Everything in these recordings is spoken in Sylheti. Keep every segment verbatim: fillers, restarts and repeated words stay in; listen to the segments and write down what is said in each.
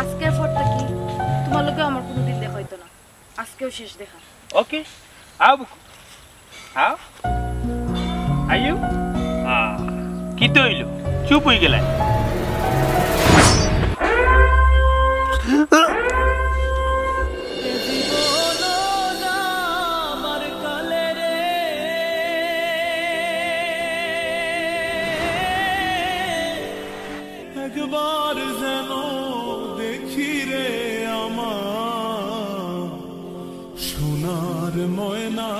আজকের পর থাকি তুমার লগে আমার কুনুদিন দেখা অইতো না। আজকেউ শেষ দেখা। ওকে, আও বুকু, আও। আইও। আহ, কিতা অইলো? চুপ অইগেলায়। একবার যেন দেখি রে আমার সোনার ময়না।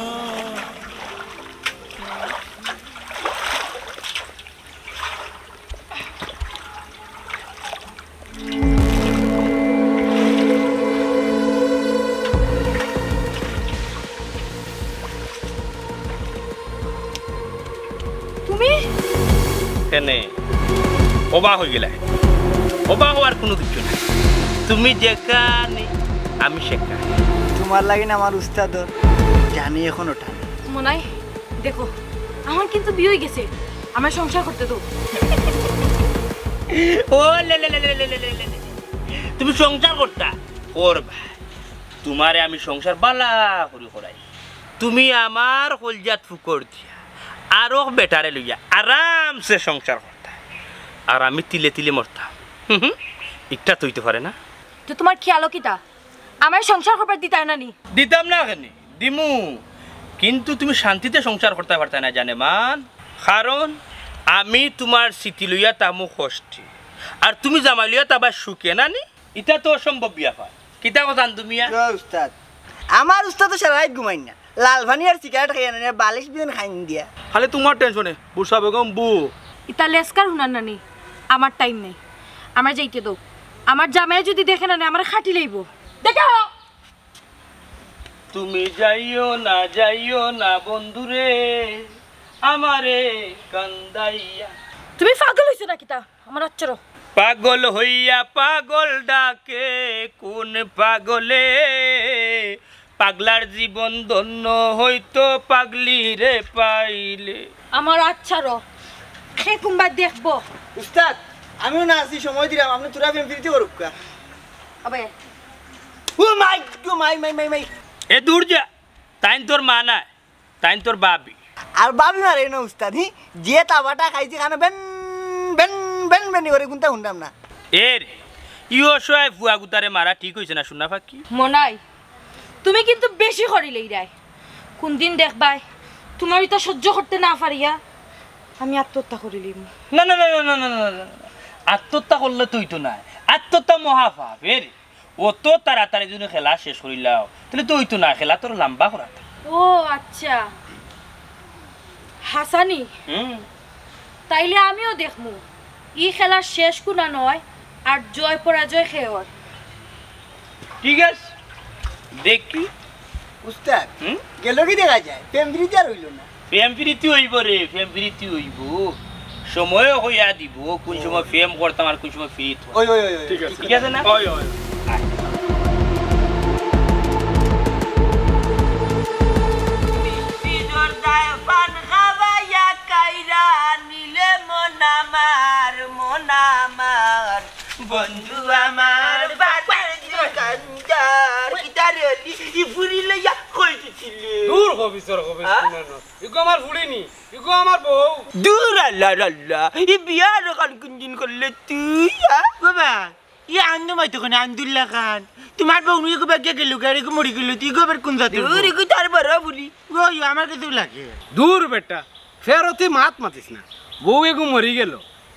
তুমি? কেনে? অবাক অইগেলায়? অবাক অওয়ার কুনু কিচ্ছু নাই। তুমি যেখানে, আমি সেখানে। তুমার লাগি না আমার উস্তাদর জানি এখনো টানে। মনাই, দেখো, আমার কিন্তু বিয়া অইগেছে, আমারে সংসার করতে দেও। ও লে লে লে লে লে লে লে লে। তুমি সংসার করতা? করবায়। তুমারে আমি সংসার ভালা করি করাইমু। তুমি আমার কইলজাত ফুকর দিয়া আরক বেটারে লইয়া আরামসে সংসার করতায়, আর আমি তিলে তিলে মরতাম। হুম হুম, ইটা তো অইতে পারে না। তো তুমার খিয়ালো কিতা? আমারে সংসার করবার দিতায় না নি? দিতাম না কেনে, দিমু, কিন্তু তুমি শান্তিতে সংসার করতায় পারতায় না জানেমান, কারণ আমি তুমার স্মৃতি লইয়া থাকমু কষ্টে, আর তুমি জামাই লইয়া থাকবায় সুখে, না নি? ইটা তো অসম্ভব ব্যাপার। কিতা কইতায় তুমি? ও উস্তাদ, আমার উস্তাদ তো সারা রাইত ঘুমাইন না, লাল পানি আর সিগারেট খাইয়া না, বালিশ বিছান খাইন দিয়া। খালি তুমার টেনশনে, বুরসা বেগম বু। ইতা লেকচার হুনার নানি, আমার টাইম নাই, আমারে যাইতে দেও। আমার জামাইয়ে যদি দেখে না, আমারে কাটি লাইবো। দেখো। তুমি যাইও না, যাইও না বন্ধুরে, আমারে কান্দাইয়া। তুমি পাগল অইছো না কিতা? আমার আচ্ছারো। পাগল হইয়া পাগল ডাকে কোন পাগলে, পাগলার জীবন ধন্য হইতো পাগলিরে পাইলে। আমার আচ্ছারো, কে কুনবায় দেখবো। উস্তাদ, আমিও না আছি, সময় দিলাম, আপনে থুড়া প্রেম প্রীতি করউক্কা। আবে। ও মাই, ও মাই, মাই, মাই, মাই। এ দূর যা, তাইন তোর মা নায়। তাইন তোর ভাবি। আর ভাবি মারে না উস্তাদ, হি? যে তাবাটা খাইছি খানো বেন, বেন, বেন, বেন করে কুনতা হুনতাম না। এ রে, ই অসহায় ফুয়াগুতারে মারা ঠিক অইছে না, সোনা পাখি। মনাই, তুমি কিন্তু বেশি করিলাইরায়। কুনদিন দেখবায়, তুমার ইতা সহ্য করতে না পারিয়া আমি আত্মহত্যা করিলিমু। না, না, না। আত্মহত্যা করলে তো অইতো নায়। আত্মহত্যা মহাপাপ, এ রে। অত তাড়াতাড়ি যদি খেলা শেষ করিলাও, তাইলে তো অইতো না, খেলা তো লাম্বা করাত। ও আচ্ছা, হাছানি। হুম। তাইলে আমিও দেখমু, ই খেলা শেষ কুনান অয়, আর জয় পরাজয় কে অর। ঠিক আছে, দেখি। উস্তাদ, হুম? গেল কি দেখা যায়, প্রেম প্রীতি আর অইলো না। প্রেম প্রীতি অইবো রে, প্রেম প্রীতি অইবো। সময় কইয়া দিবো, কুন সময় প্রেম করতাম আর কুন সময় প্রীত। ওই, ওই, ওই, ওই। ঠিক আছে। ঠিক আছে না? ওই, ওই। আয়। মিষ্টি জর্দায় পান খাওয়াইয়া কাইরা নিলে মন আমার, মন আমার। বন্ধু আমার বাটের দোকানদার। কিতা রে, ই ফুরি লইয়া কই দিছিলে? দূর হবি, সর হবি, হ্যাঁ? শুনে না। ইগু আমার ফুড়ি নি, ইগু আমার বউ। দূর আল্লাহ, আল্লাহ। ই বিয়া অখান কুনদিন করলে তুই, হ্যাঁ? বাবা, ই আন্দু মাইতো কেনে, আন্দুল্লাহ খান। তুমার বউ নি ইগু বাগিয়া গেল, গাড়ি ইগু মরি গেল, তুই ইগু আবার কুন জাতর দূর, বউ? ইগু তার বড় বুলি। ওই, আমার কাছেও লাগে। দূর বেটা, ফেরতি মাত মাতিস না। বউ এগু মরি গেল,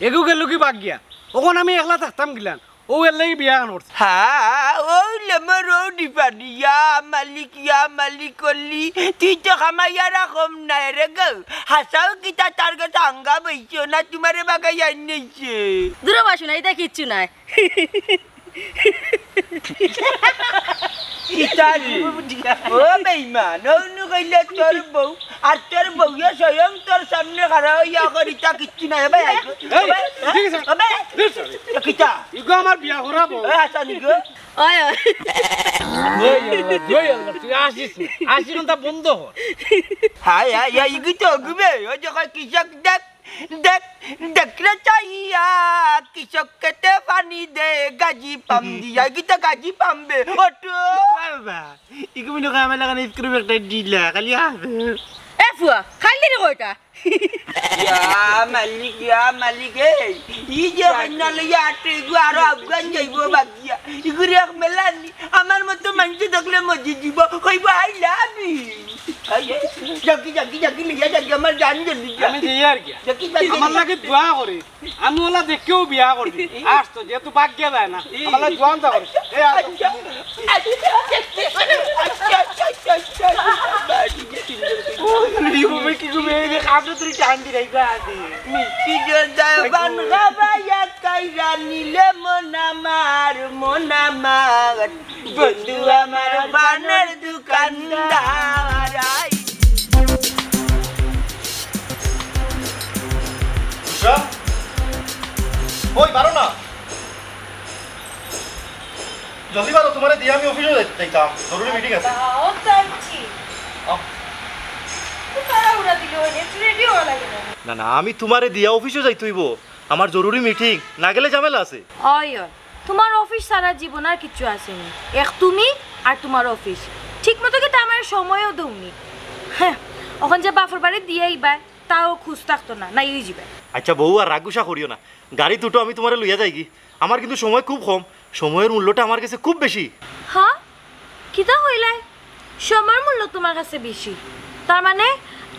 এগু গেল কি বাগিয়া? অখন আমি একলা থাকতাম কিলান? অউ এর লাগি বিয়া খান করছি। হ্যাঁ, অউ লেমর অউ ডিপানি, ইয়া মালিক, ইয়া মালিক করলি, তুই তো কামাইয়ারা কম নায় রে গো। হাছাউ কিতা তার গেছে আঙ্গা বইছো না, তুমারে বাগাই আইন নিছে। দূরে বসো না, ইতা কিচ্ছু নায়। কিতা রে? ও বেইমান, অউ নু কইলে তোর বউ, আর তোর বউয়ে স্বয়ং তোর সামনে খাড়া অইয়া কর, ইতা কিচ্ছু নায়, ভাই, আইগো। এই, ভাই, ঠিক আছে। ভাই, ঠিক আছে। কিতা? ইগো আমার বিয়া করা বউ। এ, আচ্ছা, নিগো। ওই, ওই। ওই আল্লাহ, ওই আল্লাহ, তুই আসিস না। আশি ঘন্টা বন্ধ কর। হায়, হায়, হায়, ইগু তো অগুবে, ওই যে কয় কৃষক দেব, দেখ, দেখ রে চাইয়া, কৃষক খেতে পানি দে, গাজি পাম দিয়া, কিতা গাজি পাম বে, ওঠো। বাবা, ইগু মনে কয় আমার লাখান আইসক্রিম একটা ঢিলা, খালি আছে। এ ফুয়া, খাইলি রে কয়টা? ইয়া মালিক, ইয়া মালিক, এই, ই যে হন্যা লইয়া আটে, ইগু আরো আফগান যাইবো বাগিয়া। ইগুরে এক মেলা নি, আমার মতো মানুষ দেখলে মজি দিব, কইব, "I love you।" এই, এই, যাকি, যাকি, যাকি, লইয়া যাকি, আমার জান জলদি যা। আমি যাই আর কি। যাকি, যাকি, আমার যাকি। লাগে দোয়া করে। আমি ওলা দেখেও বিয়া করছি। আস তো, যেহেতু ভাগ্যে যায় না, আমার লাগে দোয়া করে। এই, আস। আচ্ছা, আচ্ছা, আচ্ছা, আচ্ছা, আচ্ছা, আচ্ছা। ও, কি গো, এই যে কাপড় তুই টান দি রাখবা আদি। মিষ্টি জর্দা পান খাবাইয়া কাইরা নিলে মন আমার, মন আমার। বন্ধু আমার পানের দোকানদার। আই। উষা? ওই, বারো না। জলদি বারো, তোমারে দিয়া আমি অফিসে যাই-, যাইতাম। জরুরি মিটিং আছে। বাবা, ও তো আইছি। আও। তো তাড়াহুড়া দিলে হয় না, একটু রেডি হওয়া লাগে না? না, না, আমি তোমারে দিয়া অফিসে যাইতে হইব। আমার জরুরি মিটিং, না গেলে ঝামেলা আছে। অয়, অয়। তোমার অফিস ছাড়া জীবন আর কিচ্ছু আছে নি। এক তুমি আর তোমার অফিস। ঠিক মতো কিতা আমার সময়ও দেওনি। হ্যাঁ, অখন যে বাপর বাড়ি দিয়া আইবায়, তাও খুশ থাকতো না, নাই অই যিবায়। আচ্ছা বউ, আর রাগ গুসা করিও না। গাড়িত উঠো, আমি তোমারে লইয়া যাইগি। আমার কিন্তু সময় খুব কম, সময়র মূল্যটা আমার গেছে খুব বেশি। হ্যাঁ? কিতা কইলায়? সময়র মূল্য তোমার কাছে বেশি, তার মানে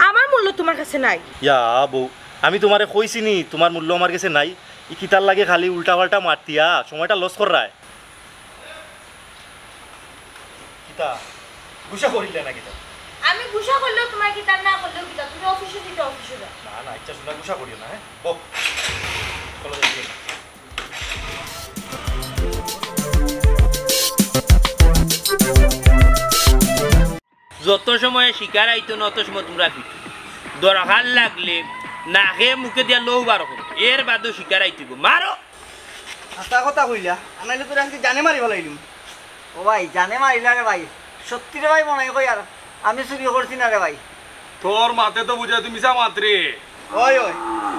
আমার মূল্য তোমার কাছে নাই। ইয়া বউ, আমি তোমারে কইছি নি তোমার মূল্য আমার গেছে নাই? ই কিতার লাগি খালি উল্টা পাল্টা মাতিয়া সময়টা লস কররায়? কিতা? গুসা করিলে না কিতা? আমি গুসা করলেও তোমার কিতা, না করলেও কিতা, তুমি অফিসে যাইতে অফিসে যাও। না, না, ইচ্ছা শুনে গুসা করিও না, হ্যাঁ? বউ, চলো যাই। যত সময় শিকার আইতো না, অত সময় তোমরা পিটো। দরকার লাগলে নাকে মুখে দিয়া লৌ বার করো, এর বাদেও শিকার আইতে গো। মারো। হাছা কথা কইলা, আনাইলে তোরে আজকে জানে মারি ফালাইলিমু। ও ভাই, জানে মারিলা রে ভাই। সত্যি রে ভাই, মনে কই আর আমি চুরি করছি না রে ভাই। তোর মাতে তো বুঝে তুই মিছা মাত রে। ওই, ওই,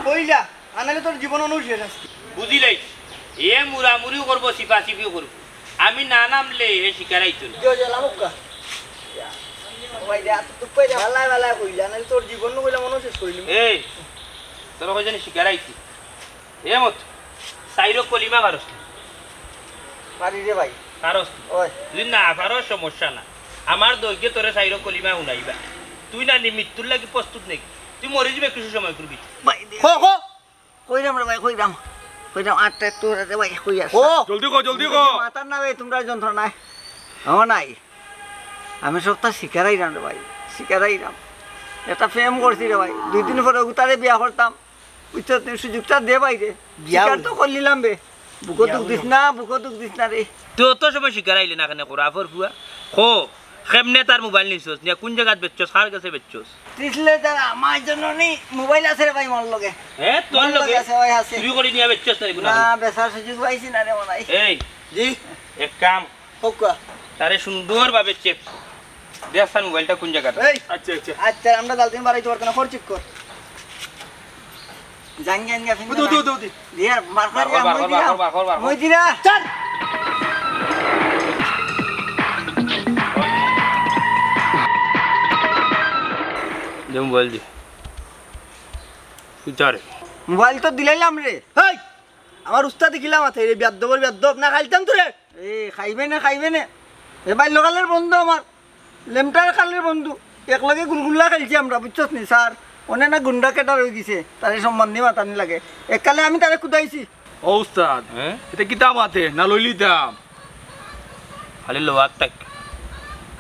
কইলা, আনাইলে তোর জীবন অনু শেষ আজকে। বুঝিলাই, এ মুরামুরি করবো, চিপাচিপি করবো। আমি না নামলে এ শিকার আইতো না। দিও, দিও, লামুক্কা। ও ভাই, দে, আত দুখ পাই দে। ভালাই, ভালাই কইলা, আনাইলে তোর জীবন নু কইলা মনে শেষ করিলিমু। এই, তোর কই জানি শিকার আইতি। এ মত, চাইরো কলিমা পারস নি? পারি রে ভাই। পারস নি? ওই। যদি না পারস, সমস্যা না। আমার দৈগে তোরে চাইরো কলিমা হুনাইবা। তুই না নি মৃত্যুর লাগি প্রস্তুত নাকি? তুই মরি যিবে কিছু সময় করবি। ভাই রে। খো, খো। কইরাম রে ভাই, কইরাম। কইরাম, আটটা একটু রে ভাই, কই আস? ও। জলদি কো, জলদি কো। মাথার না ভাই, তোমরা যন্ত্রণায়। ও নাই। আমি সবটা শিকার আইরাম রে ভাই। শিকার আইরাম। একটা প্রেম করছি রে ভাই। দুই দিন পরে উতারে বিয়া করতাম। বুঝছো, তুমি সুযোগটা দে ভাই রে। বিয়া স্বীকার তো করলিলাম বে। বুকো বিয়া দুখ দিস না, বুকো দুখ দিস না রে। তুই অত সময় শিকার আইলে না কেনে, খোরাফর ফুয়া? খো, কেমনে তার মোবাইল নিছস? নিয়া কোন জাগাত বেচছস? কার গেছে বেচছস? তিসলে তার আমার জন্য নি মোবাইল আছে রে ভাই, মোর লগে। হ্যাঁ, তোর মোর লগে? লগে আছে ভাই, আছে। চুরি করি নিয়া বেচছস না রে, না, না? বেচার সুযোগ পাইছি না রে মনাই। এই, জি? এক কাম। হোক। তারে সুন্দরভাবে চেক। দেখ তার মোবাইলটা কোন জাগাত। এই। আচ্ছা, আচ্ছা। আচ্ছা, আমরা জালদিন বাড়াইতে পারতো না, খরচ কর। জান, জান, জান, দে, দে, দে, দে। দে, আর মার খাই, বার কর, বার কর, বার কর, বার কর, বার কর। মই দিরা। চল। দে মোবাইল দে। তুই চা রে। মোবাইল তো দিলাইলাম রে। হেই! আমার উস্তাদি কিলা মাতে রে, বেয়াদ্দবর বেয়াদ্দব, না খাইলতাম তো রে। এ, খাইবে না, খাইবে না। এ ভাই, লোকালের বন্ধু আমার। লেমটার কালের বন্ধু, একলগে গুলগুল্লা খেলছি আমরা, বুঝছস নি স্যার? অনে না গুন্ডা ক্যাডার অই গেছে, তারে সম্মান দিয়া মাতানি লাগে। এককালে আমি তারে কুদাইছি। ও উস্তাদ, হ্যাঁ? এটা কিতা মাতে? না লইলিতাম। খালি লোয়ার তাক।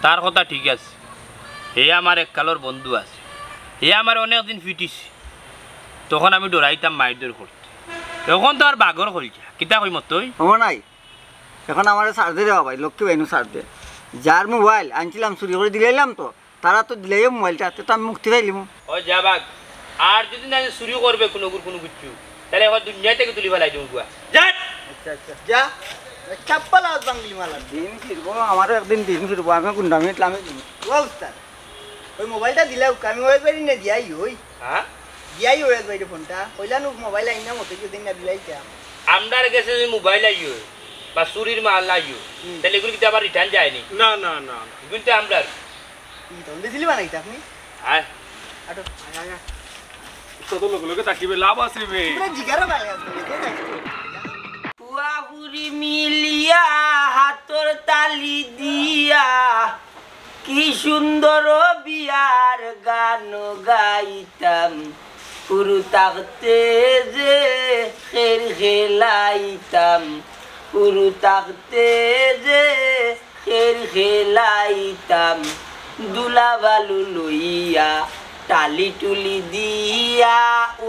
তার কথা ঠিক আছে। হে আমার এককালর বন্ধু আছে। হে আমার অনেক দিন ফিটিছে। তখন আমি ডরাইতাম মাইর দর করতে। এখন তো আর বাগর কইলছে। কিতা কইমু তুই? হবো নাই। এখন আমারে ছাড় দে রে বাবা, লক্ষ্মী ভাই নু ছাড় দে। যার মোবাইল আনছিলাম চুরি করি দিলাইলাম তো, তারা তো দিলাইও মোবাইলটা, তে তো আমি মুক্তি পাইলিমু। ও যা বাগ, আর যদি না চুরি করবে কোনো গুর কোনো কিচ্ছু, তাহলে এখন দুনিয়া থেকে তুলি ফেলাই দিমু গুয়া। যা! আচ্ছা, আচ্ছা। যা, চাপ্পা লাগাত বাংলি মালা। দিন ফিরবো, আমারও একদিন দিন ফিরবো, আমি গুন্ডামি ইসলামে দিন। ও উস্তাদ, ওই মোবাইলটা দিলাও, আমি ওই করি না দিয়াই ওই। হ্যাঁ? দিয়াই ওয়েস ভাইরে ফোনটা। কইলা নু মোবাইল আইনা মতো যদি না দিলাইতাম। আমরার গেছে যদি মোবাইল আইও বা চুরির মাল আইও, হুম। তাহলে এগুলো কিন্তু আবার রিটার্ন যায়নি। না, না, না, না। এগুলো তো আমরার। ই তো দিছিলি বানাইতে আপনি? আয়। আটো। আয়, আয়, আয়। কত লোক লোকে থাকিবে, লাভ আছে বে। তোমরা জিগারও ভাই আছে, দেখো না। পুয়া পুরি মিলিয়া হাতর তালি দিয়া কি সুন্দর বিয়ার গান গাইতাম। হুরু তাকতে যে খের খেলাইতাম, হুরু তাকতে যে খের খেলাইতাম, দুলা বালু লইয়া, টালি টুলি দিয়া,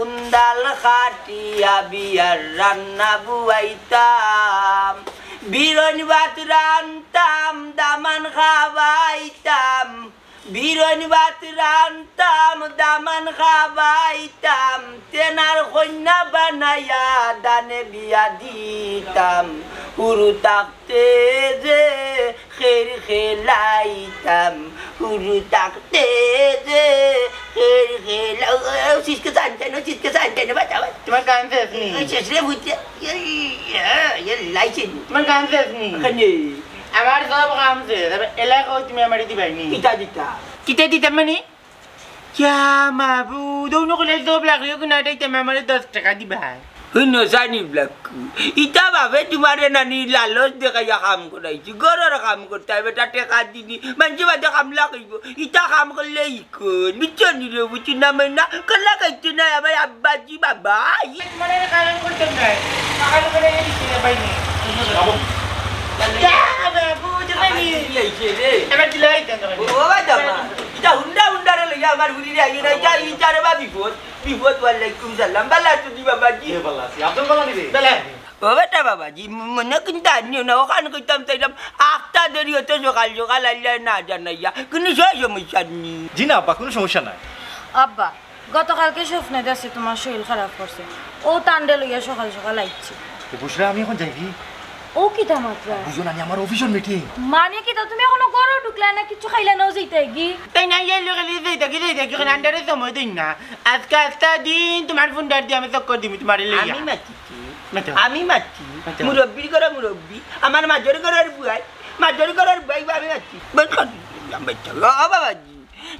উন্দাল খাটিয়া বিয়ার রান্না বুয়াইতাম। বিরন ভাত রানতাম, দামান খাবাইতাম। বিরন ভাত রানতাম, দামান খাবাইতাম। তেনার কইন্যা বানাইয়া দানে বিয়া দিতাম। হুরু তাক তে যে খের খেলাইতাম, হুরু তাকতে যে খের খেলা-, ও, ও, সিসকে জানতে না, সিসকে জানতে না, বাঁচা, বাঁচা। তোমার কান শেষ নি? এই শেষ রে, বুঝতে, এই, এই, এই, লাইসেন্স। তোমার কান শেষ নি? ওখানে। আমার সব কাম শেষ, এবার এলাকাও তুমি আমারে দিবাই নি? কিতা দিতা? কিতা দিতাম মানে? ইয়া মাবুদ, অনো কইলে সব লাগলেও কিনা এটা ইতা আমারে দশ টেকা দিবা। হুনো জানি ব্লাক, ইতা ভাবে তোমারে নানি লালচ দেখাইয়া কাম করাইছি, ঘরর কাম করতায় বেটা টেকা দিনি, মানষে বাদে কামলা কইবো, ইতা কাম করলে ইকন, বুঝছো নি রে, বুঝছো না মাইনা, কালা খাইতে না আমার আব্বাজি বাবা। তোমারে কারণ করতাম না, কারণ করে এই দিছি রে ভাই নি। বাবু। ইয়া মাবুদ, জানি। আব্বাজি আইছে রে। এবার দিলাই কেন? ও বাবা, জামা। ইটা হুন্ডা হুন্ডারে লইয়া আমার হুড়িরে আইও না, ইটা, ইটা রে বা বিপদ, বিপদ, ওয়ালাইকুম সালাম, বালা আছো নি বাবাজি? এ বালা আছি, আব্দুল বালা নি রে? বালা। ও বেটা বাবাজি, ম-, মনে কিন্তু আনিও না, ওখান কইতাম চাইলাম, আখতা দেরি হতো সকাল সকাল আইলে না জানাইয়া, কিন্তু সব সমস্যা নি। জি না আব্বা, কোনো সমস্যা নাই। আব্বা, গতকালকে স্বপ্নে দেখছি তোমার শরীর খারাপ করছে, ও তান্ডে লইয়া সকাল সকাল আইছি। এ বুঝরা, আমি এখন যাই কি? ও কিতা মাতরা? বুঝো না, আমি আমার অফিসর মিটিং। মানে কিতা, তুমি এখনো ঘরো ঢুকলা না, কিচ্ছু খাইলা না, ও যাইতায় গি? তাই না, ইয়ে লোকে লিয়ে যাইতায় গি, যাইতায় গি, কারণ আন্ডারে সময় দিন না। আজকে আস্তা দিন তোমার ফোন ডার দিয়ে আমি চক্কর দিমু তোমারে লইয়া। আমি মাতি কি? মাতো। আমি মাতি। মাতো। মুরব্বির ঘরো মুরব্বি, আমার মাজর ঘরর বুয়াই, মাজর ঘরর বুয়াই বা আমি মাতি। বল কর, আমি মাতি। ও বাবাজি,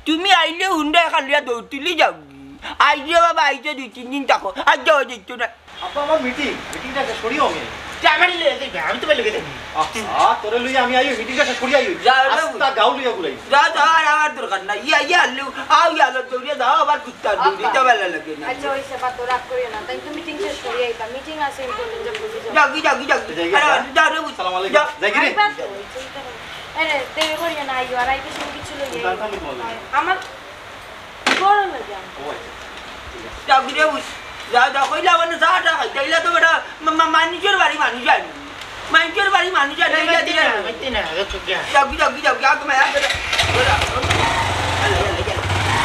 তুমি আইলে হুন্ডা এখান লইয়া দৌড় তুলি যাও গি। আইলে বাবা, আইতে দুই তিন দিন থাকো, আর যাওয়া যাইতো না। আব্বা, আমার মিটিং, মিটিংটা শেষ করিও আমি। তে আমারে লইয়া যাইবে, আমি তোমার লগে যাইমু। আহা, তোরে লইয়া আমি আইও, মিটিংটা শেষ করিয়া আইও। যাও, যাও। আস্তা গাঁও লইয়া ঘুরাই। যাও, যাও, আর আমার দরকার নাই। ইয়া, ইয়া, আল্লু, আও, ইয়া, আল্লু, দৌড়িয়া যাও, আবার কুত্তা দৌড়ি, আব্বা। ইটা ভালা লাগে না। আচ্ছা, ওই সেবা তো রাগ করিও না। তাই তো মিটিং শেষ করিয়া আইবা। মিটিং আছে important, যা বুঝি যাও। যাও, যাও, যাও। যাই গি, আরে, আব্বা? যাও রে, বুঝ-, সালাম আলাইকুম। যাও। যাই গি রে? আইবা তো, ওই চিন্তা করো। আরে, দেরি করিও না, আইও। আর আইতে সময় কিছু লইয়া আইও। জানতাম না তোমার লাগে। আমার বড় লাগে আমার। ও আচ্ছা, ঠিক আছে। যাও গিরে বুঝ, যাও, যাও, কইলা মানে চা টা খাইতে, ইলা তো বেটা মা-, মা-, মানুষর বাড়ি মানুষ আনি। মানুষর বাড়ি মানুষ আনি, ইলা দিলা না। মাইতে না, মাইতে না, যাও, চুপ যা। যাও গি, যাও গি, যাও গি, আগে মায়া করে।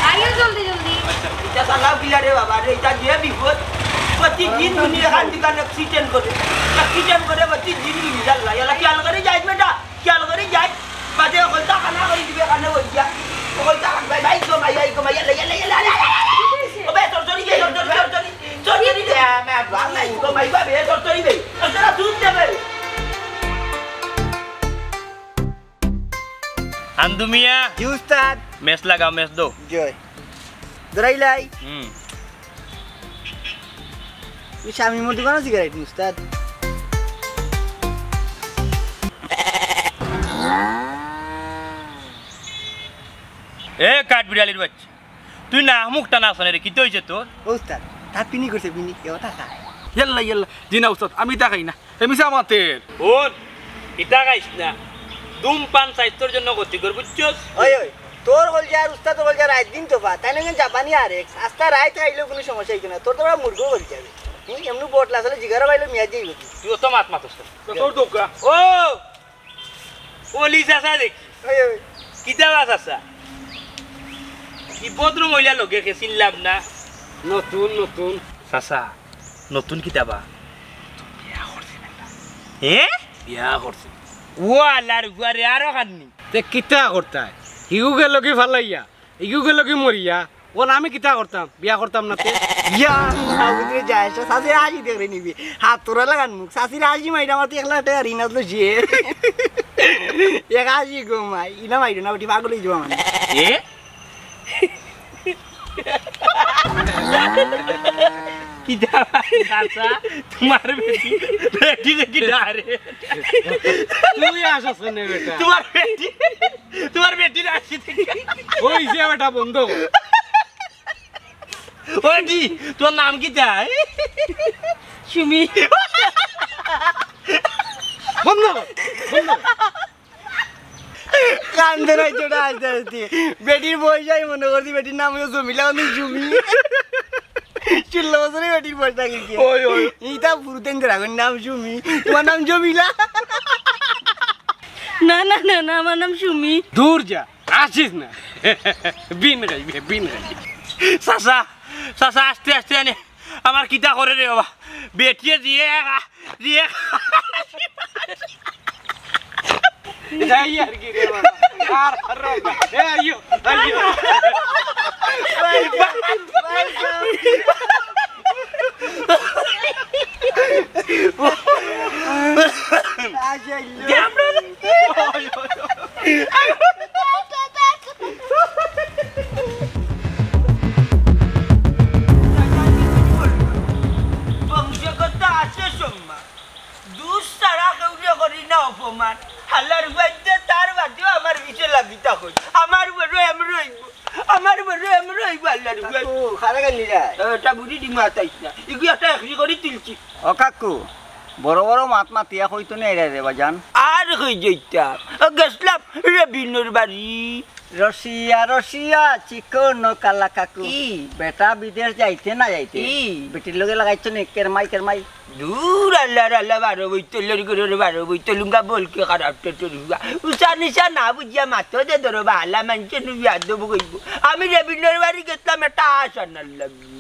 আইও জলদি, জলদি। ইটা চালাও কিলা রে বাবা রে, ইটা যে বিপদ। প্রতিদিন দুনিয়া খান দোকান accident করে। Accident করে প্রতিদিন দুনিয়া, আল্লাহ, আল্লাহ, খেয়াল করে যাইস বেটা। খেয়াল করি যাই, বাদে হকলতা খানা করি দিবে, খানা করি দিয়া। হকলতা খান, ভাই, ভাই, গো, ভাই, ভাই, গো, ভাই, ইয়াল্লা, ইয়াল্লা, ইয়াল্লা, ইয়াল্লা, ইয়াল্লা। ও ভাই, তোর চড়ি বে, তোর চড়ি, তোর চড়ি, তোর চড়ি বে। ভাই, গো, ভাই, ভাই, তোর চড়ি বে। তোর চড়ি শুনতে বে। আন্দু মিয়া। জি উস্তাদ। ম্যাচ লাগাও, ম্যাচ দাও। জয়। দৌড়াইলাই। হুম। তুই শামিমর দোকানো সিগারেট নি, উস্তাদ? এ কাঠবিড়ালির বাচ্চা, তুই না মুখটা না শোনে রে, কিতা অইছে তোর? ও উস্তাদ, তা পিনি করছে, পিনি, এ কথা খায়। ইয়াল্লা, ইয়াল্লা, জি না উস্তাদ, আমি তা খাই না। এ মিছা মাতের। হুন, ইতা খাইস না। ধূমপান স্বাস্থ্যর জন্য ক্ষতিকর, বুঝছস? ওই, ওই, তোর কলজা আর উস্তাদর কলজা রাইত দিন তফাত। তাইন অইন জাপানি আরেক। আস্তা রাইত খাইলেও কুনু সমস্যা অইতো না। তোর তো আবার মুরগও কলজা বে। হুম, এমনে বটলা আসলে জিগারও পাইলে মিয়া যাইব কি? তুই অত মাত মাতস না। তোর দোকা। ও! অলি চাচা দেখি। ওই, ওই। কিতা বা চাচা? কি ভদ্র মহিলা লগে কে চিনলাম না। নতুন, নতুন। চাচা, নতুন কিতা বা? বিয়া করছে বেটা। হে? বিয়া করছে। ও আল্লাহর উপরে আরো খাননি। তে কিতা করতায়? হিগু গেল কি ফালাইয়া? ইগু গেল কি মরিয়া? অখন আমি কিতা করতাম? বিয়া করতাম না তে? ইয়া, আল্লাহ, বুঝলে যায়, সে চাচির হাসি দেখলে নিবি। হাত তোরা লাগান মুখ, চাচির হাসি মাইরা আমার তো এক লাখ টাকা ঋণ আসলো সে। এক হাসি গো মাই, ইনা মাইরো না, বেটি পাগল হয়ে যাবো মানে। এ? কিতা ভাই, চাচা, তোমার বেটি, বেটি দেখি ডারে। তুই আসাস কেনে বেটা? তোমার বেটি, তোমার বেটির হাসি দেখি। ওই যে বেটা বন্ধ। ওই দি, তোমার নাম কিতা? সুমি। বন্ধ কর, বন্ধ কর। কান্দে নাই ছোট আস্তে আস্তে। বেটির বয়স আমি মনে করছি, বেটির নাম হলো জমিলা, আমি জুমি। ষোলো বছরে বেটির বয়স লাগিয়েছে। ওই, ওই। ইটা ফুরুতেন ধরা, ওর নাম জুমি। তোমার নাম জমিলা? না, না, না, না, আমার নাম সুমি। দূর যা। আসিস না। বিন খাইবে, বিন খাইবে। চাচা, চাচা, আস্তে আস্তে আনে। আমার কিতা করে রে বাবা? বেটিয়ে দিয়ে, দিয়ে। যাই আর কি রে বাবা। আর, আর রে বাবা। এ, আইও, আইও। বংশগত আছে সম্মান। দুষ ছাড়া কেউরে করি না অপমান। হালার বাদ্যে তার বাদেও আমার পিছে লাগিতা কই। আমার বড় এম রইব। আমার বড় এম রইব হালার বাদ্যে। ও, খারা গালি রে। এটা বুঝি দিমা তাইস না। ইগু একটা একরি করি তুলছি। ও কাকু, বড় বড় মাত মাতিয়া কইতো না এরা রে বাজান। আর কই যাইতা? ও গেছলাম রেবিনর বাড়ি। রসিয়া, রসিয়া, চিকন কালা কাকু। কি? বেটা বিদেশ যাইতে না যাইতে। কি? বেটির লগে লাগাইছো নি, কেরমাই, কেরমাই। দূর আল্লাহ রে আল্লাহ, বারো বইতল, লরি করে বারো বইতল, লুঙ্গা বলকে খারাপ টেটর হুয়া। উষা নিশা না বুঝিয়া মাতো দে ধরো, বালা মানছে নু বিয়াদব কইব। আমি রেবিনর বাড়ি গেছলাম একটা আশ আনার লাগি।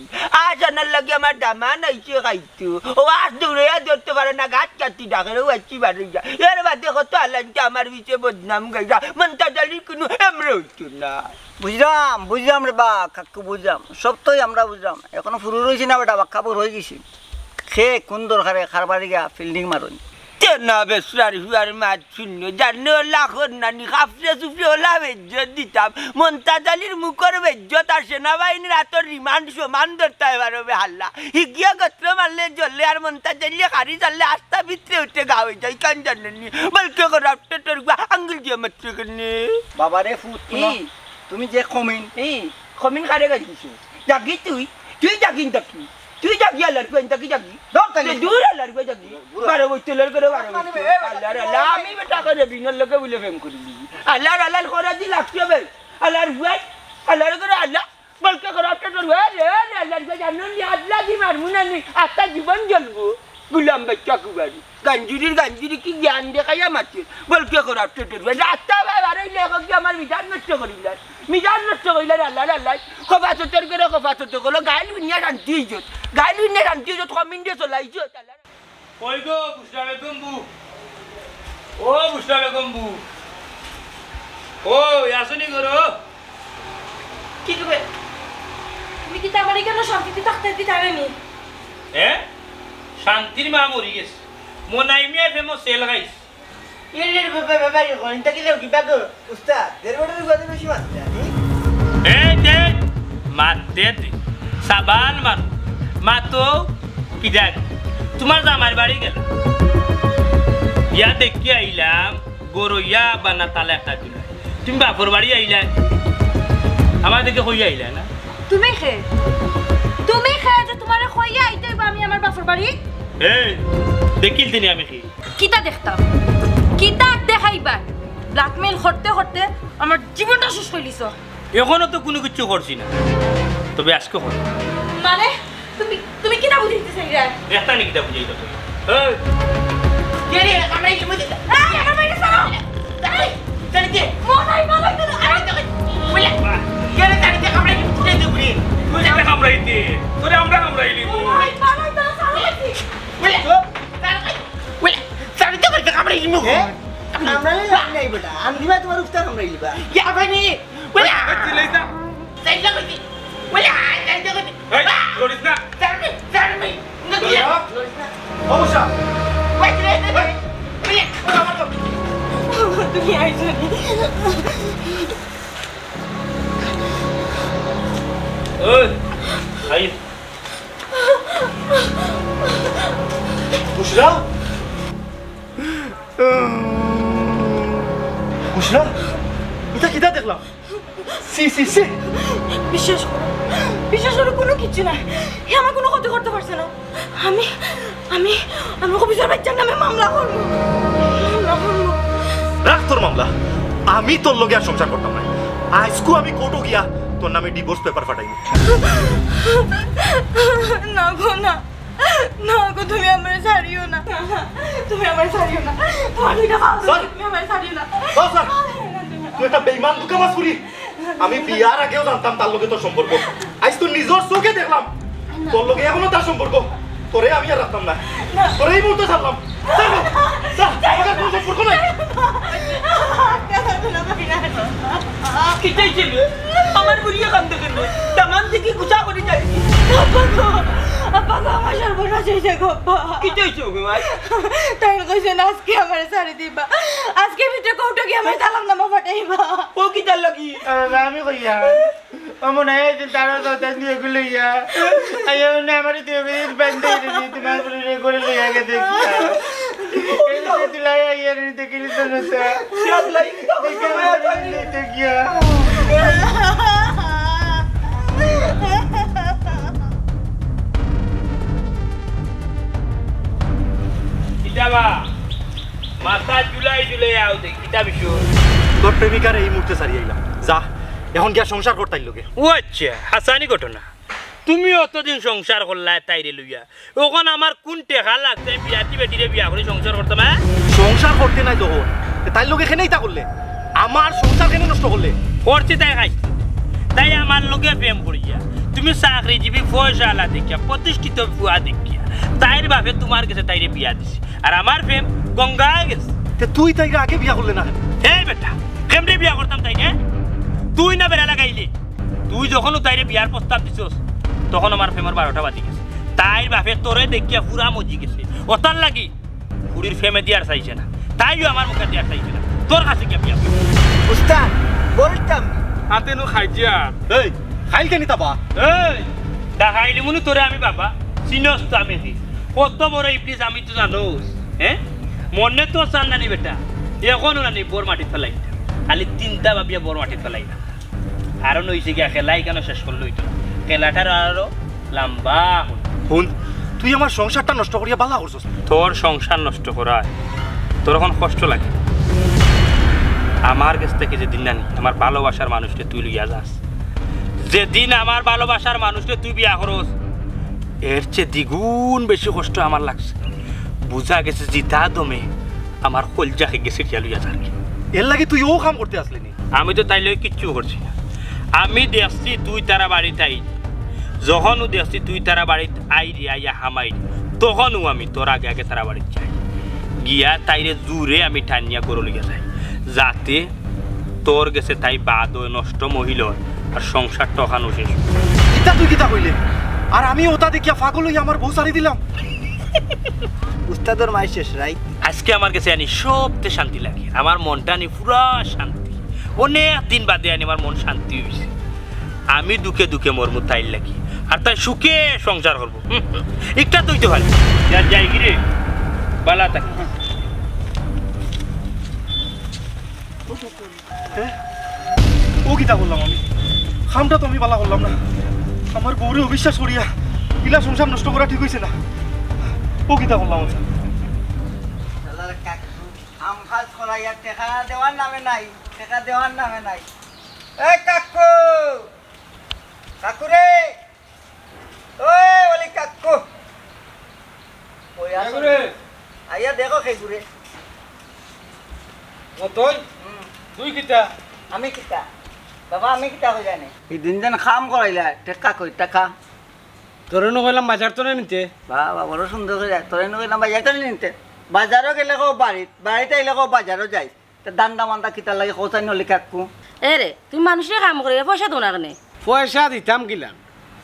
আশ আনার লাগি আমার দামান আইছে খাইতো। ও আশ দৌড়াইয়া ধরতে পারে না, গাছ কাটি ডাকে, ও আছি বাড়ি যা। এর বাদে কত আলাইনটা আমার পিছে বদনাম গাইরা। মন্তাজ আলীর কোনো এমরে হইতো না। বুঝলাম, বুঝলাম রে বা, কাকু বুঝলাম। সব তো আমরা বুঝলাম। এখনো ফুরু রইছি না বেটা, বাক্কা বড় হয়ে গেছি। খে কোন দরকারে কারবারি গিয়া ফিল্ডিং মারুন। তে না বেসরার হুয়ার মাত শূন্য। জানে ওলা কর নানি, খাফরে সুফরে ওলা বেজ্জত দিতাম। মন্তাজ আলীর মুখর বেজ্জত আর সেনাবাহিনীর হাতর রিমান্ড সমান ধরতে পারো বে হাল্লা। হিগিয়া গত্র মারলে জ্বলে আর মন্তাজ আলীয়ে খারি চাললে আস্তা ভিতরে উঠে গা হয়ে যায়। কান জানেনি? বলকে করাপ্টেটর গুয়া আঙ্গুল দিয়ে মাত্র কেনে। বাবারে ফুত, হুনো। ই। তুমি যে খমিন। ই। খমিন কারে গাইছো? জাগি তুই? তুই জাগি নাকি? তুই জাগি আল্লাহর কুয়াইন থাকি জাগি। দূর তাইলে। দূর আল্লাহর কুয়াইন জাগি। দূর। বারো বইতে লড় করে বারো বইতে। আল্লাহর আল্লাহ, আমি বেটা করে বিনর লোকে বলে প্রেম করিলি। আল্লাহর আল্লাহর করে দি লাগছে বে। আল্লাহর কুয়াই, আল্লাহর করে আল্লাহ। বলকে করাপ্টেটর হুয়া রে, রে, আল্লাহর কুয়াই জানো নি, আল্লাহ দি মারমু না নি, আস্তা জীবন জ্বলবো। গুলাম বাচ্চা কুবারি। গাঞ্জুরির গাঞ্জুরি কি জ্ঞান দেখাইয়া মারছে। বলকে করাপ্টেটর হুয়া। রাস্তা বাই বারো লেখক কি আমার মিজাজ নষ্ট করিলার। মিজাজ নষ্ট করিলার, আল্লাহ, আল্লাহ। খোফা সতর করে, খোফা সতর করো। গাইল বিনিয়া শান্তি ইজ্জত। গাইল বিনিয়া শান্তি ইজ্জত, কমিন দিয়ে চলাইছো, আল্লাহ। কই গো, বুসরা বেগম বু? ও, বুসরা বেগম বু। ও, আসনি ঘরো? কি করবে? তুমি কিতা আমারে কেনে শান্তিতে থাকতে দিতায় নি? হ্যাঁ? শান্তির মা মরি গেছে। মনাই মিয়া ফেমো সেল খাইছে। এ রে বাবা, বাবা, বাবা, রে, কোনটা কি দেও, কি বাগো? উস্তাদ, দেড় বছর বাদে বেশি মারতে জানি। এই যে, মারতে দে। সাবান মার। মা তো, কি দেখ? তোমার জামাইর বাড়ি গেল। ইয়া দেখি আইলাম, গরইয়া বানা তালা একটা দিল। তুমি বাপর বাড়ি আইলায়, আমার দিকে কইয়া আইলায় না? তুমি খে? তুমি খে যে তোমারে কইয়া আইতে হইব আমি আমার বাপর বাড়ি? এই, দেখিল দিনে আমি কি? কিতা দেখতাম? কিতা দেখাইবা? ব্ল্যাকমেইল করতে করতে আমার জীবনটা শেষ করিলিছ। এখনো তো কোনো কিছু করছি না, তবে আজকে করব। মানে, তুমি, তুমি কিতা বুঝাইতে চাইরায়? একটা নি কিতা বুঝাইতে চাই? এই! কে রে? আমরা এই সময় দিতে এই, আমার বাইরে ছাড়ো। এই! ছেড়ে দে। মনাই ভালো হইতো না। আরে, বলে, কে রে? ছেড়ে দে, আমরা এই সময় দিতে। বলে, আমরা কামড়াইতে। তোরে আমরা কামড়াইলি। মনাই ভালো হইতো না, ছাড়ো বলছি। বলে, চুপ। ছাড়ো, বলে, ছেড়ে দে, বলে, কামড়াইলি। এ? কামড়াইলে লাভ নাই বেটা। আমি দিবা তোমার উস্তাদ কামড়াইলিবা। ইয়া, ভাই, নি। বলে, এই, এই, চিল্লাইছ না। ছেড়ে দে, বলছি। এই, লড়িস না। লড়িস না। ও উষা, তুমি আইছো নি? ওই, আই। উষা? উষা? ইটা কিতা দেখলাম? See, C, see. বিশ্বাস করো, বিশ্বাস করো, কুনু কিচ্ছু নায়। হে আমার কুনু ক্ষতি করতে পারছে না। আমি, আমি, আমি অফিসর বাচ্চার নামে মামলা করমু। মামলা করমু। রাখ তোর মামলা। আমি তোর লগে আর সংসার করতাম না। আইজকু আমি কোর্টো গিয়া তোর নামে ডিভোর্স পেপার ফাটাইমু। না গো, না। না গো, তুমি আমারে ছাড়িও না। তুমি আমারে ছাড়িও না। তোমার দুইটা পাও ধরি, স্যার। তুমি আমারে ছাড়িও না। ও স্যার, তুই একটা বেইমান দুকামাস করি। আমি বিয়ার আগেও জানতাম তার লগে তোর সম্পর্ক। আইজ তো নিজর চোখে দেখলাম তোর লগে এখনো তার সম্পর্ক। তোরে আমি আর রাখতাম না। তোরে এই মুহূর্তে ছাড়লাম। স্যার, স্যার, আমার আর কোনো সম্পর্ক নাই। কিতা অইছে রে? আমার বুড়িয়ে কান্দে কেনে? দামান দেখি গুছা করি যাই। আব্বা গো, আব্বা গো, আমার সর্বনাশ অইছে গো, আব্বা। কিতা অইছে গো, মাই? তাইন কইছইন আইজকে আমারে ছাড়ি দিবা। আইজকে ভিতরে কোর্টো গিয়া আমারে তালাকনামা ফাটাইবা। ও কিতার লাগি? আরে, আমি কইয়া। ও মনে হয় যে তারা তো তাই নিয়ে গুলো ইয়া। আইয়া মানে আমার দিয়ে বেরিয়ে বান্ধে রে, তোমার বুড়িরে করে লইয়া গেছে। এই যে তুলাই আইয়া রে, দেখিলি তো না তা। দেখি আমার বুড়িরে নিতে গিয়া। কিতা বা? মাথা ঝুলাই ঝুলাই আও দেখি, কিতা বিষয়? তোর প্রেমিকারে এই মুহূর্তে ছাড়ি আইলাম। যা, এখন গিয়া সংসার কর তাইর লগে। ও আচ্ছা, হাছানি ঘটনা। তুমি অতদিন সংসার করলায় তাইরে লইয়া, অখন আমার কুন টেকা লাগছে আমি বিয়াতি বেটিরে বিয়া করি সংসার করতাম, হ্যাঁ? সংসার করতে নায় যখন, তে তাইর লগে কেনে ইতা করলে? আমার সংসার কেনে নষ্ট করলে? করছি তাই খাইছি। তাই আমার লগে প্রেম করিয়া, তুমি চাকরিজীবী পয়সাআলা দেখিয়া, প্রতিষ্ঠিত ফুয়া দেখিয়া, তাইর বাপে তোমার গেছে তাইরে বিয়া দিছে। আর আমার প্রেম গঙ্গায় গেছে। তে তুই তাইরে আগে বিয়া করলে না কেনে? এই বেটা, কেমনে বিয়া করতাম তাইরে? তুই না বেড়া লাগাইলে। তুই যখন তাইরে বিয়ার প্রস্তাব দিছস, তখন আমার প্রেমর বারোটা বাজি গেছে। তাইর বাপে তোরে দেখিয়া পুরা মজি গেছে। অতার লাগি ফুড়ির প্রেমেদি আর চাইছে না, তাইও আমার মুখেদি আর চাইছে না। তোর কাছে গিয়া বিয়া করবো। উস্তাদ, বলতাম। হাতে নু খাইছে আর। এই, খাইল কেনি তাবা? এই, দেখাইলি মনে তোরে আমি বাবা, চিনস তো আমি কি? কত বড় ইবলিস আমি তো জানোস, হ্যাঁ? মনে তো চান নানি বেটা, এখনো নানি বর মাটিত ফেলাই। খালি তিনটা ভাবিয়া বর মাটিত ফেলাই না। কারণ অইছে গিয়া খেলা ইখানো শেষ করলে অইতো না। খেলাটার আরো লম্বা অইতো। হুন, তুই আমার সংসারটা নষ্ট করিয়া বালা করছস। তোর সংসার নষ্ট করায় তোর অখন কষ্ট লাগে। আমার গেছ থাকি যেদিন নানি আমার ভালোবাসার মানুষরে তুই লইয়া যাস, যেদিন আমার ভালোবাসার মানুষরে তুই বিয়া করস, এর চেয়ে দ্বিগুণ বেশি কষ্ট আমার লাগছে। বুঝা গেছে জিতা দমে আমার কইলজা খেগে ছিটিয়া লইয়া যার। এর লাগি তুই অউ কাম করতে আসলি নি? আমি তো তাইর লগে কিচ্ছু করছি না। আমি দেখছি তুই তারা বাড়িত আইরে, যখনউ দেখছি তুই তারা বাড়িত আইরে, আইয়া হামাইরে, তখনউ আমি তোর আগে আগে তারা বাড়িত যাই। গিয়া তাইরে জুরে আমি টানিয়া ঘরো লইয়া যাই, যাতে তোর গেছে তাই বাদ অয়, নষ্ট মহিলা অয়, আর সংসারটা অখানউ শেষ অয়। ইতা তুই কিতা কইলে? আর আমি অতা দেখিয়া পাগল অইয়া আমার বউ ছাড়ি দিলাম। উস্তাদর মাই শেষ রাইত। আইজকে আমার গেছে আনি সবতে শান্তি লাগে, আমার মনটা আনি পুরা শান্তি। অনেক দিন বাদে আনি আমার মন শান্তি অইছে। আমি দুঃখে দুঃখে মরমু তাইর লাগি, আর তাই সুখে সংসার করবো। হুম, হুম। একটা তুই তো ভালো। যা, যাই গি রে, বালা থাকি। হ্যাঁ? অউ কিতা করলাম আমি? কামটা তো আমি বালা করলাম না। আমার বউরে অবিশ্বাস করিয়া ইলা সংসার নষ্ট করা ঠিক অইছে না। অউ কিতা করলাম আমি? শালার কাকু, কাম কাজ করাইয়া টেকা দেওয়ার নামে নাই, টেকা দেওয়ার নামে নাই। এ কাকু, কাকু রে, ওই অলি কাকু। ওই আসো। কে ঘুরে? আইয়া দেখো কে ঘুরে। ও তুই? হুম। তুই কিতা? আমি কিতা? বাবা, আমি কিতা কই জানে? এই দিন দিন কাম করাইলা, টেকা কই, টেকা? তোরে নু কইলাম বাজার তো না নিতে। বাবা, বড় সুন্দর করি, তোরে নু কইলাম বাজার তো না নিতে। বাজারও গেলে কও বাড়িত, বাড়িত আইলে কও বাজারও যাই। তে দান্দা মান্দা কিতার লাগি কও চাই নলি কাকু? এ রে, তুমি মানুষরে কাম করাইয়া পয়সা দেও না কেনে? পয়সা দিতাম কিলা?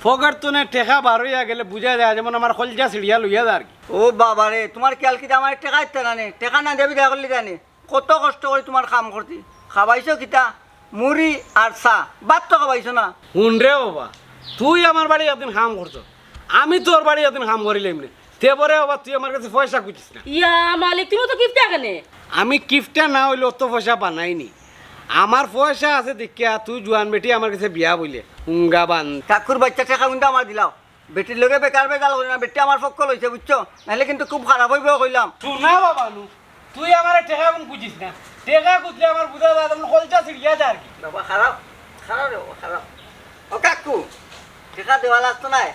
ফকেট তনে টেকা বার অইয়া গেলে বুঝা যায় যেমন আমার কলজা ছিড়িয়া লইয়া যার কি। ও বাবা রে, তুমার খিয়াল কিতা, আমার টেকা দিতা না নি? টেকা না দিয়া বিদায় করলি কেনে? কত কষ্ট করি তুমার কাম করছি, খাবাইছো কিতা? মুড়ি আর চা, ভাত তো খাবাইছো না। হুন রে বাবা, তুই আমার বাড়ি একদিন কাম করছস, আমি তোর বাড়ি একদিন কাম করিলাম নে। তে পরে বাবা তুই আমার গেছে পয়সা খুজিস না। ইয়া মালিক, তুমি তো কিফটা কেনে? আমি কিফটা না অইলে অত পয়সা বানাইনি। আমার পয়সা আছে দেখিয়া তুই জুয়ান বেটি আমার গেছে বিয়া বইলে। হুঙ্গা বান। কাকুর বাইচ্চা, টেকা কিন্তু আমার দিলাও। বেটির লগে বেকার বেজাল করি না, বেটি আমার পক্ষ লইছে, বুঝছো? নাইলে কিন্তু খুব খারাপ অইবো কইলাম। হুন না বাবা নু, তুই আমারে টেকা কুন খুজিস না। টেকা খুজলে আমার বুঝা যায়, যেমন কলজা ছিড়িয়া যায় আর কি। বাবা, খারাপ, খারাপ রে বাবা, খারাপ। ও কাকু, টেকা দেওয়া লাগতো নায়।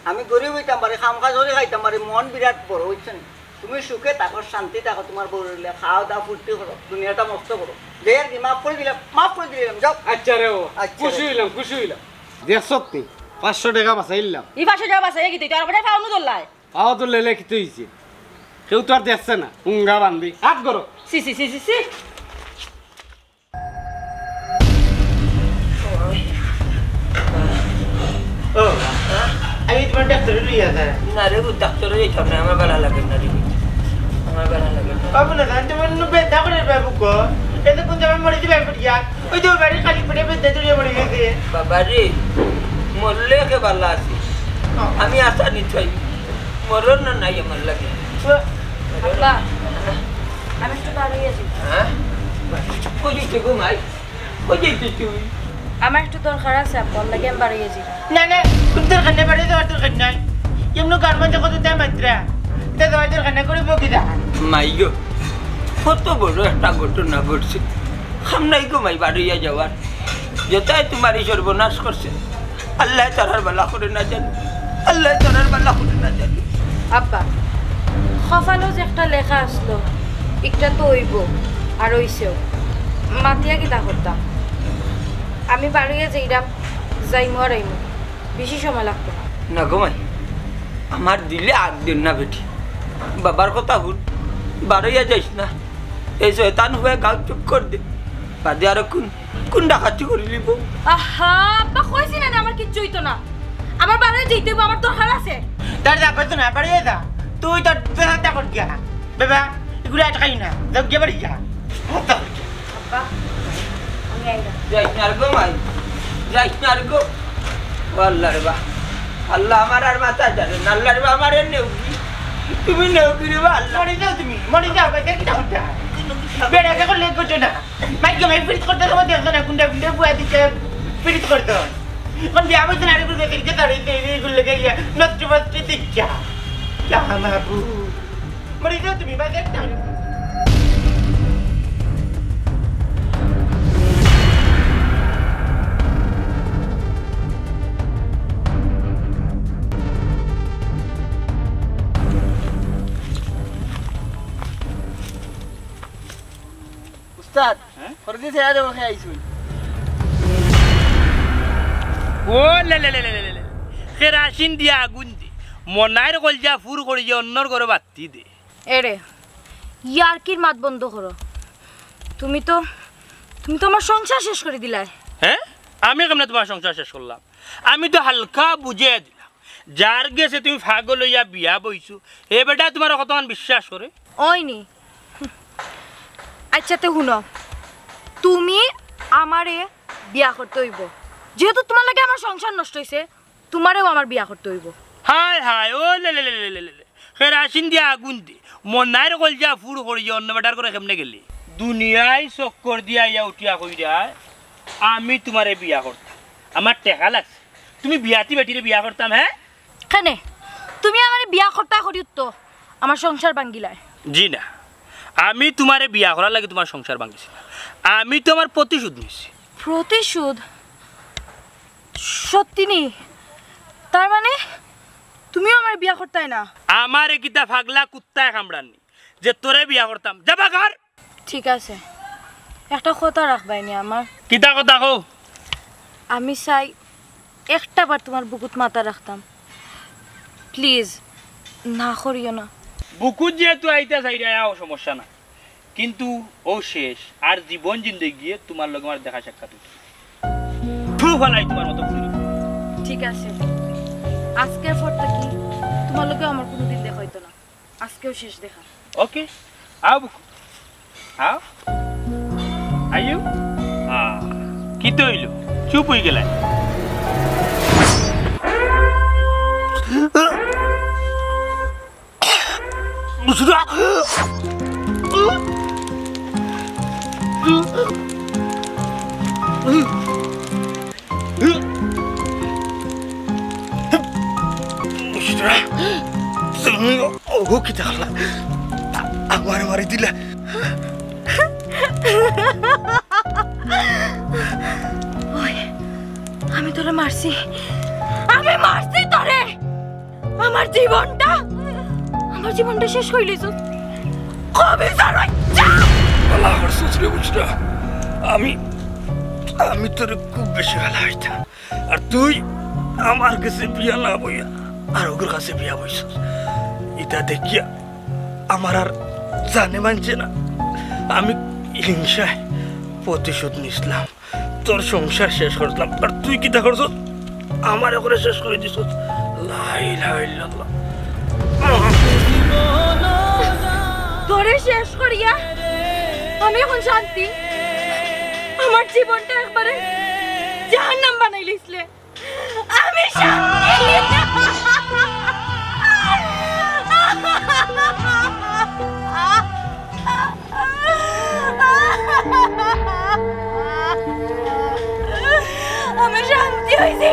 আমি গরিব অইতাম পারি, কাম কাজ করি খাইতাম পারি, মন বিরাট বড়, বুঝছো নি? তুমি সুখে থাকো, শান্তি থাকো, তুমার বউর লগে খাও দাও, ফুর্তি করো, দুনিয়াটা মস্ত করো। যাই আর কি, মাফ করি দিলাম, মাফ করি দিলাম, যাও। আচ্ছা রে বাবা, আচ্ছা রে। খুশি অইলাম, খুশি অইলাম। দেখছত নি, পাঁচশো টেকা বাচাইলাম। ই পাঁচশো টেকা বাচাইয়া কিতা অইতো, আর বেটা পাও নু ধরলায়। পাও তো লেলে কিতা অইছে? কেউ তো আর দেখছে না, হুঙ্গা বান্দি। হাত করো। সি, সি, সি, সি, সি। ও, আমি তুমার ডাক্তারে লইয়া যাই। না রে, ডাক্তারে যাইতাম না, আমার ভালা লাগে না রে। আমার ভালা লাগে না। বাবু না, জানতে মনে বেদনা করে বাবু গো। এতক্ষণ যেমন মরে দিবে পড়িয়া। ওই তো বাড়ি খালি পেটে বেদনা ধরিয়া মরে গেছে। বাবা রে, মরলে কে ভালা আছে। আমি আশা নিতাম। মরণ না নাই আমার লাগে। আব্বা, আমি একটু বার অইয়া যাই। হ্যাঁ? কই যাইতে গো মাই? কই যাইতে তুই? আমার একটু দরকার আছে আব্বা, ওর লাগি আমি বার অইয়া যাই। না, না, কুন দরকার নাই, বাড়ি যাওয়ার দরকার নাই। এমনে গার মাঝে কত দাম মাত্রা। এটা যাওয়ার দরকার নাই, করে বকি দা। মাই গো, কত বড় একটা ঘটনা ঘটছে। কাম নাই গো মাই, বার অইয়া যাওয়ার। যেতায় তুমার ই সর্বনাশ করছে। আল্লায় তারার ভালা করে না জানি, আল্লায় তারার ভালা করে না জানি। আব্বা, কপালো যে একটা লেখা আছলো, একটা তো অইবো, আর অইছেও। মাতিয়া কিতা করতাম? আমি বার অইয়া যাইরাম, যাইমু আর আইমু, বেশি সময় লাগতো না। না গো মাই, আমার দিলে আগ দেন না বেটি, বাবার কথা হুন, বার অইয়া যাইস না। এই শয়তান অইয়া গাউ চুপ করি দে, বাদে আরো কুন কুন ডাকাতি করিলিবো? আহা, আব্বা কইছি না, না, আমার কিচ্ছু অইতো না। আমার বাড়ি যাইতে অইবো, আমার দরকার আছে। তার যা কইতো না, বাড়ি যা। তুই তোর বেলা তা কর গিয়া। বাবা, এগুলো আটকাই না। যাও গিয়া বাড়ি যা। আব্বা, আমি আইলাম। যাইস না রে গো মাই, যাইস না রে গো। ও আল্লাহ রে বা, আল্লাহ আমার আর মাথা ধরে না। আল্লাহ রে বা, আমার আর নেও কি? তুমি নেও কি রে বা আল্লাহ? মরি যাও তুমি, মরি যাও, ভাই, দেখি না ওটা। বেড়া দেখো লেগ করছো না। মাইকে মাই ফিরিত করতে তোমার দেখো না, কুন্ডা কুন্ডা বুয়া দিতে ফিরিত করতে হয়। এখন বিয়া বলছে না, আরে বুঝে ফিরিতে তার এই, এই, এইগুলো লেগে গিয়া নষ্ট ফষ্ট দিচ্ছা। যা মাবু। মরি যাও তুমি, বাস একটা। উস্তাদ, হ্যাঁ? ফরদি ছেড়ে দেবো, খেয়ে আইসুন। ও লে লে লে লে লে লে। কেরাসিন দিয়া আগুন দে। মনাইর কলজা ফুর করি যে অন্যর ঘরে বাত্তি দে। এরে, ইয়ার্কির মাত বন্ধ করো। তুমি তো, তুমি তো আমার সংসার শেষ করি দিলায়। হ্যাঁ? আমি কেমনে তুমার সংসার শেষ করলাম? আমি তো হালকা বুঝে দিলাম। যার গেছে তুমি পাগল অইয়া বিয়া বইছো, এ বেটা তুমার কথাখান বিশ্বাস করে? অয়নি। আচ্ছা, তে হুনো, তুমি আমারে বিয়া করতে অইবো, যেহেতু তুমার লাগি আমার সংসার নষ্ট অইছে, তুমারেও আমার বিয়া করতে অইবো। হায় হায়, ও লে লে লে লে লে লে। কেরাসিন দিয়া আগুন দে। মনাইর কলজা ফুর করি যে অন্য বেটার ঘরে কেমনে গেলে? দুনিয়ায় চক্কর দিয়া আইয়া উঠিয়া কইরায়, আমি তুমারে বিয়া করতাম। আমার টেকা লাগছে। তুমি বিয়াতি বেটিরে বিয়া করতাম, হ্যাঁ? কেনে? তুমি আমারে বিয়া করতায় করিও তো আমার সংসার ভাঙ্গিলায়। জি না, আমি তুমারে বিয়া করার লাগি তুমার সংসার ভাঙ্গিছি না। আমি তো আমার প্রতিশোধ নিছি। প্রতিশোধ? সত্যি নি? তার মানে তুমিও আমারে বিয়া করতায় না? আমারে কিতা পাগলা কুত্তায় কামড়ার নি যে তোরে বিয়া করতাম? যা বা ঘর। ঠিক আছে, একটা কথা রাখবায়নি আমার? কিতা কথা কও? আমি চাই একটা বার তুমার বুকুত মাথা রাখতাম। প্লিজ, না করিও না। বুকুত যেহেতু আইতা চাইরায়, আও, সমস্যা না, কিন্তু অউ শেষ, আর জীবন জিন্দেগি তুমার লগে আমার দেখা সাক্ষাৎ অইতো না। থু, ফালাই তুমার মতো ফুরি। ঠিক আছে, আজকের পর থাকি তুমার লগে আমার কুনুদিন দেখা অইতো না। আজকেউ শেষ দেখা। ওকে, আও বুকু, আও। আইও। আ, কিতা অইলো? চুপ অইগেলায়। বুসরা! বুসরা, তুমি অগু কিতা করলা? আমারে মারি দিলা। ওই, আমি তোরে মারছি, আমি মারছি তোরে। আমার জীবনটা, আমার জীবনটা শেষ করিলিছস। কবিছার বাচ্চা! ভালা করছস রে বুসরা। আমি, আমি তোরে খুব বেশি ভালা পাইতাম। আর তুই আমার গেছে বিয়া না বইয়া আরোগর গেছে বিয়া বইছস। ইতা দেখিয়া আমার আর জানে মানছে না। আমি হিংসায় প্রতিশোধ নিছলাম। তোর সংসার শেষ করলাম, আর তুই কিতা করছস? আমারে করে শেষ করি দিছস। লা ইলাহা ইল্লাল্লাহ। তোরে শেষ করিয়া আমি এখন শান্তি। আমার জীবনটা একবারে জাহান্নাম বানাইলিছলে। আমি শান্তি। আমি শান্তি অইছি।